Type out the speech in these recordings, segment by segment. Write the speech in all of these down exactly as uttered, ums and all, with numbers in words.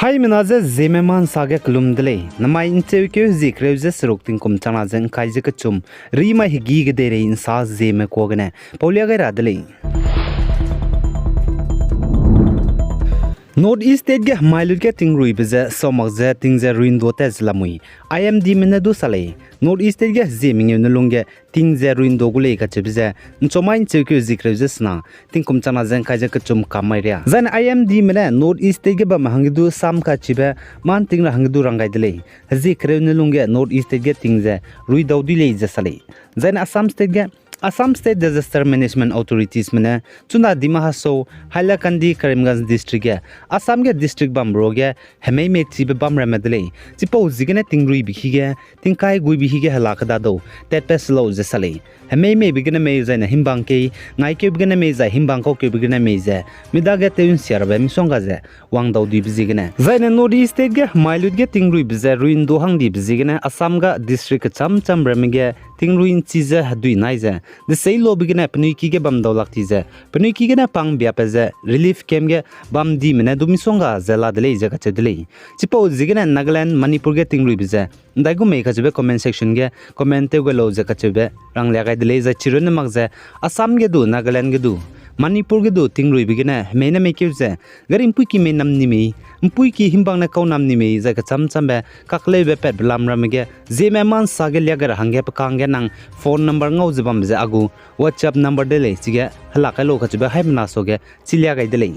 Haimena ze Zeme ma nsa ge kelum de lei. Namai ’ncheukeu hezie kereu ze seruk tingkum changna ze ’ngkai ze kechum, rimai hegî kedeirei ’nsa Zeme kuâ gene paulia gai ra de lei. North East State ge hemai lut ge tingruibe ze sau mak ze ting ze rui'ndu tat ze lamui, I M Dme ne du sa lei. North East State ge hezie mengeu ne lungge ting ze rui'ndu gu lei kacheube ze, ’nchomai ’ncheukeu hezie kereu ze sena, tingkum changna ze ’ngkai ze kechum kam mai ria. Zaine I M Dme ne North East State ge bamme hangge du sam kachibe, ma'nting ra hangge du rang gai de lei. Hezie kereu ne lungge North East State ge ting ze ruidau dui lei ze sa lei. Zaine Assam State ge Assam State Disaster Management Authoritiesme ne chuna Dima Hasao, Hailakandi, Karimganj District ge, Assam ge district bambe ruage hemei mei chibe bam ramme de lei. Chipau ziegene tingruibe hige, tingkai guibe hige hela kedadau tatpat se lau ze sa lei. Hemei meibe gene mei zaine himbang kei, ngaikeube gene mei zai himbang kaukeube gene mei ze, midage tew ’nsia rabe misongga ze wangdau duibe ziegene. Zaine North East State ge hemai lut ge tingruibe ze rui'ndu hangdibe ziegene Assam ga district kecham cham ramme ge tingrui ’nchi ze hedui nai ze, deseilobe gene penui ki ge bam dau lak ti ze, penui ki gene pang biapat ze relief camp ge bam dime ne du misongga ze la de lei ze kacheu de lei. Chipau ziegene Nagaland, Manipur ge tingruibe ze ’ndaigum mei kacheube comment section ge comment tew gai lau ze kacheube ranglia gai de lei. Zai chirunne mak ze Assam ge du, Nagaland ge du, Manipur ge du tingruibe gene hemei ne meikeu ze gari ’mpuiki mei nam ni mei, ’mpuiki himbang ne kau nam ni mei, zai kecham chambe kakleube patbe lam ramme ge Zeme ma nsa ge lia gai ra hangge pe kangge nang phone number ngau ze bambe ze a gu WhatsApp number de lei, chige hela kai lau kacheube haimena suage chi lia gai de lei.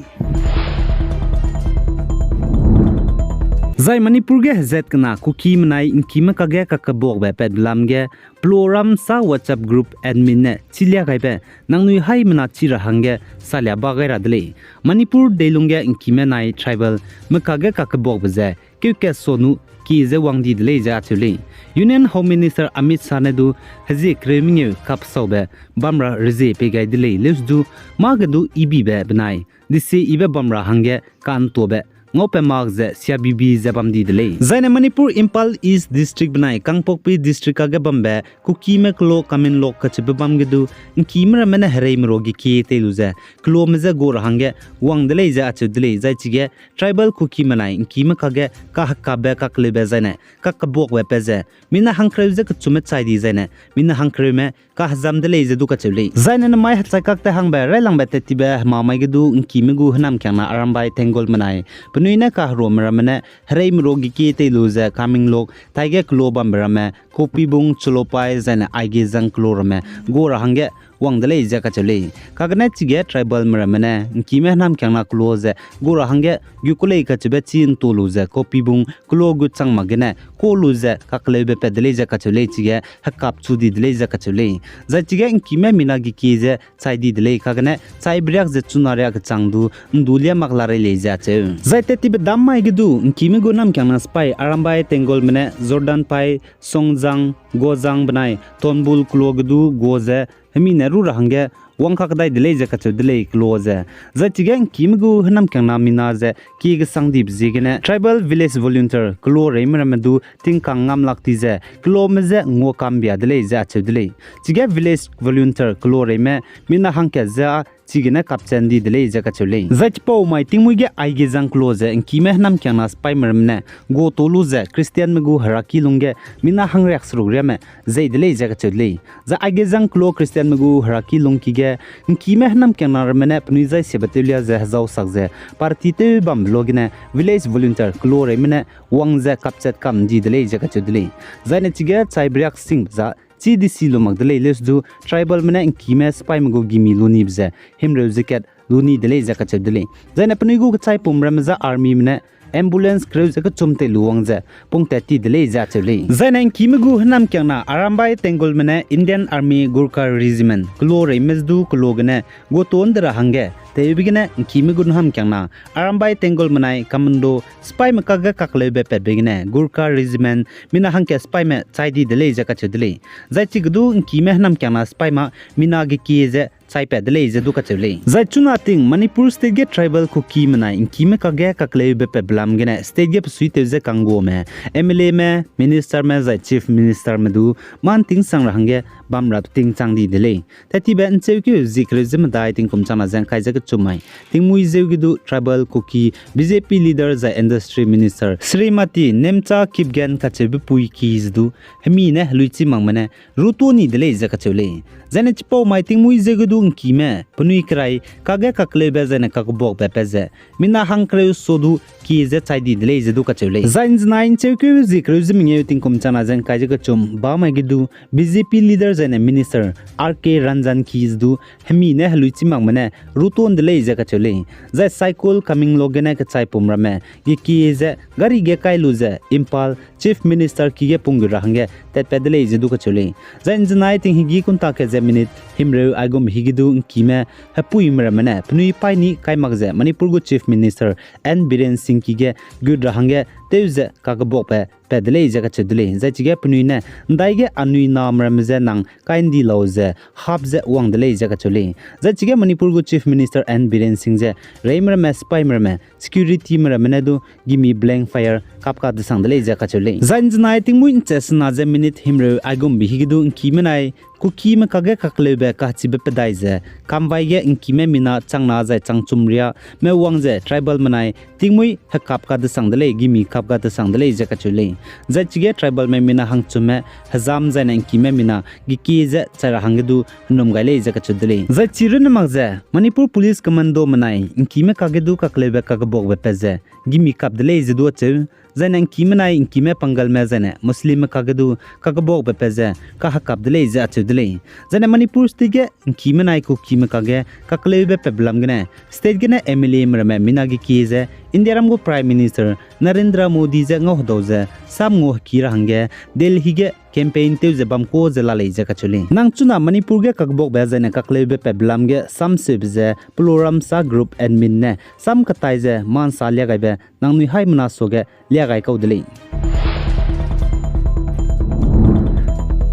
Zai Manipur ge hezat kena Kukime nai ’ngkime kage kakebuakbe patbe lam ge Ploram sa WhatsApp group admin ne chi lia gaibe, nangnui haimena chi ra hangge salia ba gai ra de lei. Manipur deilung ge ’ngkime nai tribal me kage kakebuakbe ze keu kat sonu kie ze wang di de lei ze acheu lei. Union Home Minister Amit Shah ne du hezie kereu mengeu kapsaube bam ra rezie pei gai de lei, leus du mâ ge du ibibe benai desie ibe bam ra hangge ka'ntuabe ngaupat mak ze siabibi ze bam di de lei. Zaine Manipur Imphal East District benai Kangpokpi District kage bambe Kukime kelo Kamenlok kacheube bam ge du ’ngkime ramme ne hereime ruage kie tei lu ze kelome je gu ra hangge wang de lei ze acheu de lei. Zai chige tribal Kukime nai ’ngkime kage kahekapbe kakleube zaine kakebuakbe pat ze mina hangkereu ze kechume chai di zaine mina hangkereume kahezam de lei ze du kacheu lei. Zaine namai hechai kak te hangbe railangbe tat tibe hemamai ge du ’ngkime gu hênamkiangna Arambai Tenggolme nai penui ne kaheruame ramme ne hereime ruage kie tei lu ze Kamenlok taige kelo bambe ramme Kopibung, Cholopai zaine Aigezang kelo ramme gu ra hangge wang de lei ze kacheu lei. Kagene chige tribalme ramme ne ’ngkime hênamkiangna kelo ze gu ra hangge gu ku lei kacheube chi ’ntu lu ze Kopibung kelo gu chang mak gene ka lu ze kakleube pat de lei ze kacheu lei, chige hekap chu di de lei ze kacheu lei. Zai chige ’ngkime mina gekie ze chai di de lei, kagene chaibe riak ze chuna riak kechang du ’ndu lia mak la rei lei ze acheu. Zai tat tibe dam mai ge du ’ngkime gu hênamkiangna sipai Arambai Tenggolme ne Jordanpai, Songzang, Gozang benai Tonbul kelo ge du gu ze hemi ne ru ra hangge wangkak dai de lei ze kacheu de lei kelo ze. Zai chige ’ngkime gu hênamkiangna mina ze kie kesang dibe ziegene tribal village volunteer kelo reime ramme du tingkang ngam lak ti ze kelome je nguakam bia de lei ze acheu de lei. Chige village volunteer kelo reime mina hangkat ze â chigene kapchat ’ndi de lei ze kacheu lei. Zai chipau mai tingmuî ge Aigezang kelo ze ’ngkime hênamkiangna sipaime ramme ne gu tu lu ze Christianme gu heraki lungge mina hangriak seruk riame zei de lei ze kacheu de lei. Zai Aigezang kelo Christianme gu heraki lungki ge ’ngkime hênamkiangna ramme ne penui zai siabe tewlia ze hezau sak ze party tew bambe luagene village volunteer kelo reime ne wang ze kapchat kam ’ndi de lei ze kacheu de lei. Zaine chige chaibe riak singbe za chî desi lu mak de lei, leus du tribalme ne ’ngkime sipaime gu gimi lu nibe ze himreu ze kat lu ni de lei ze kacheu de lei. Zaine penui gu kechaipum ramme za armyme ne ambulance kereu ze kechum tei lu wang ze pungtat ti de lei ze acheu lei. Zaine ’ngkime gu hênamkiangna Arambai Tenggolme ne Indian Army Gorkha Regiment kelo reime du kelo gene gu ton de ra hangge tewbe gene ’ngkime gu hênamkiangna Arambai Tenggolme nai commando sipaime kage kakleube patbe gene Gorkha Regiment mina hangkat sipaime chai di de lei ze kacheu de lei. Zai chige du ’ngkime hênamkiangna sipai ma mina gekie ze chaipat de lei ze du kacheu lei. Zai chuna ting Manipur State ge tribal Kukime nai ’ngkime kage kakleube patbe lam gene state ge besuitew ze kangguame, M L Ame, ministerme zai chief ministerme du mâ ’nting sang ra hangge bam ra tingchang di de lei. Tat tibe ’ncheukeu zie kereu ze medai tingkum changna ze ’ngkai ze kechum mai tingmuî zeu ge du tribal Kuki B J P leader zai industry minister Shrimati Nemcha Kipgen kacheube pui ki ze du hemi ne heluichi makme ne ruto ni de lei ze kacheu lei. Zaine chipau mai tingmuî zeu ge du ’ngkime penui kerai kage kakleube zaine kakebuakbe pat ze mina hangkereu so du kie ze chai di de lei ze du kacheu lei. Zai ’nzenai ’ncheukeu zie kereu ze mengeu tingkum changna ze ’ngkai ze kechum bamai ge du B J P leader zaine minister R K Ranjan ki ze du hemi ne heluichi makme ne ruto ’nde lei ze kacheu lei. Zai Saikul Kaminglo gene kechaipum ramme gekie ze gari ge kai lu ze Imphal Chief Minister ki ge punggut ra hangge tatpat de lei ze du kacheu lei. Zai ’nzenai tinghigi kunta kat ze minute himreu aigum hige du ’ngkime hepuime ramme ne penui paîni kai mak ze Manipur gu Chief Minister N Biren Singh ki ge gut ra hangge tew ze kakebuakbe pat de lei ze kacheu de lei. Zai chige penui ne ’ndaige anui name ramme je nang kai ’ndi lau ze hap ze wang de lei ze kacheu lei. Zai chige Manipur gu Chief Minister N Biren Singh je reime ramme, sipaime ramme, securityme ramme ne du gimi blank fire kapka desang de lei ze kacheu lei. Zai ’nzenai tingmuî ’nche sena ze minute himreu aigumbe hige du ’ngkime nai Kukime kage kakleube kachibe pedai ze kamvai ge ’ngkime mina changna zai changchum riame wang ze tribal menai tingmuî hekapka desang de lei, gimi kapka desang de lei ze kacheu lei. Zai chige tribalme mina hangchumme hezam zaine ’ngkime mina gekie ze chai ra hangge du ’nnum gai lei ze kacheu de lei. Zai chi runne mak ze Manipur Police Commando menai ’ngkime kage du kakleube kakebuakbe pat ze gimi kap de lei ze du acheu, zaine ’ngkime nai ’ngkime Pangalme zaine Muslimme kage du kakebuakbe pat ze kahekap de lei ze acheu de lei. Zaine Manipur State ge ’ngkime nai Kukime kage kakleube patbe lam gene state gene M L Ame ramme mina gekie ze Indiaram gu Prime Minister Narendra Modi je ngau hedau ze sam ngau heki ra hangge Delhi ge campaign tew ze bam ka ze la lei ze kacheu lei. Nang chuna Manipur ge kakbuakbe zaine kakleube patbe lam ge samseube ze Ploramsa Group Admin ne sam katai ze mansa lia gaibe nangnui haimena suage lia gai kau de lei.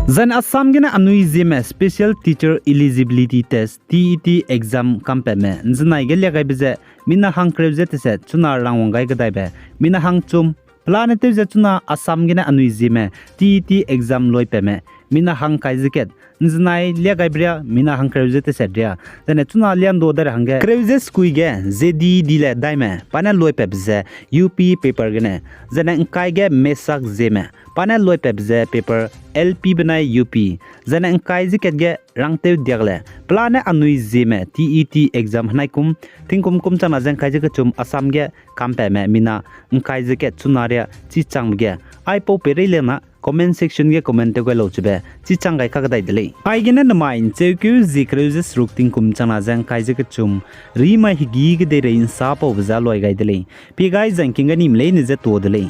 Zaine Assam gene anui zieme Special Teacher Eligibility Test, T E T exam kampatme ’nzenai ge lia gaibe ze mina hangkereu ze teset chuna rangwang gai kedaibe mina hangchum, pelane tew ze chuna Assam gene anui zieme T E T exam loipatme mina hangkai ze kat ’nzenai lia gaibe riâ mina hangkereu ze teset riâ, zaine chuna liando dai ra hangge kereu ze sekui ge J D D le daime pa ne loipatbe ze U P paper gene, zaine ’ngkai ge Mesak Zeme pa ne loipatbe ze paper L P benai U P, zaine ’ngkai ze kat ge rangtew diak le pelane anui zieme T E T exam henaikum tingkum kum changna ze ’ngkai ze kechum Assam ge kampatme mina ’ngkai ze kat chuna riâ chi changbe ge aipau peireiliana comment section ge comment tew gai lau chebe chi chang gai kakdai de lei. Aigene nemai ’ncheukeu zie kereu ze seruk tingkum changna ze ’ngkai ze kechum rimai hegî kedeirei ’nsapaube ze luai gai de lei. Pie gai zangking gai nime leine ze tuâ de lei.